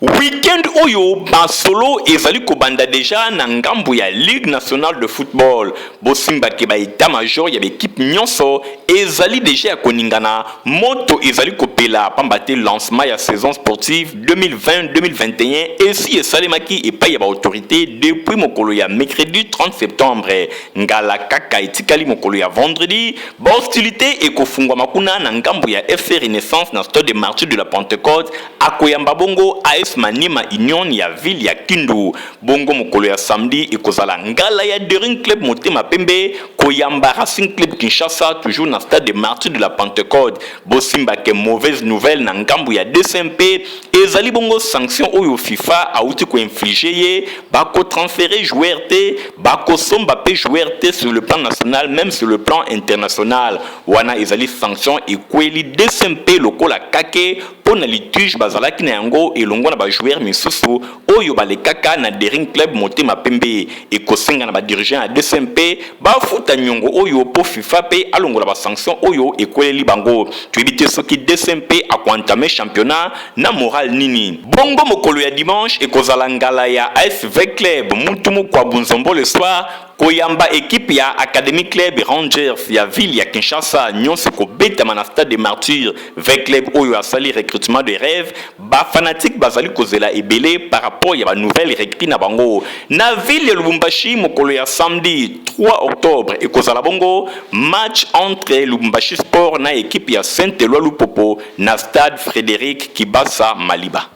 Weekend oyo, masolo ezali kobanda deja na ngambo ya Ligue nationale de football. Bosimbake ba état major ya baekipe nyonso ezali deja ya koningana, moto ezali kopela, pamba te lancement ya saison sportive 2020-2021 esi esalemaki epai ya baautorité depuis mokolo ya mercredi 30 septembre. Ngala kaka etikali mokolo ya vendredi, bahostilité ekofungwama kuna na ngambo ya FC Renaissance na Stade des Martyrs de la Pentecôte, akoyamba bongo AS Maniema Union ya ville ya Kindu. Bongo mokolo ya samedi, ekozala ngala ya Daring Club Motema Pembe koyamba Racing Club Kinshasa, toujours na Stade des Martyrs de la Pentecôte. Bosimbake mauvaise nouvelle na ngambo ya DCMP ezali bongo sanction oyo FIFA auti koinfliger ye: bakotransférer joueur te, bakosomba mpe joueur te sur le plan national, même sur le plan international. Wana ezali sanction ekweli DCMP lokola kake mpo na litige bazalaki na yango elongo na bajoueur misusu oyo balekaka na Daring Club Motema Pembe. Ekosenga na badirigeant ya DCMP bafuta niongo oyo mpo FIFA mpe alongola basanction oyo ekweleli bango. Toyebi te soki DCMP akoentamer championnat na moral nini. Bongo mokolo ya dimanche, ekozala ngala ya AS V Club Mutu Mokwabu Nzombo le soir koyamba ekipe ya Académie Club Rangers ya ville ya Kinshasa. Nyonso kobetama na Stade des Martyrs. V Club oyo asali recrutement de rêve, bafanatique bazali kozela ebele par rapport ya banouvelle recrue na bango. Na ville ya Lubumbashi, mokolo ya samedi 3 octobre, ekozala bongo match entre Lubumbashi Sport na ekipe ya Saint Eloi Lupopo na Stade Frédéric Kibasa Maliba.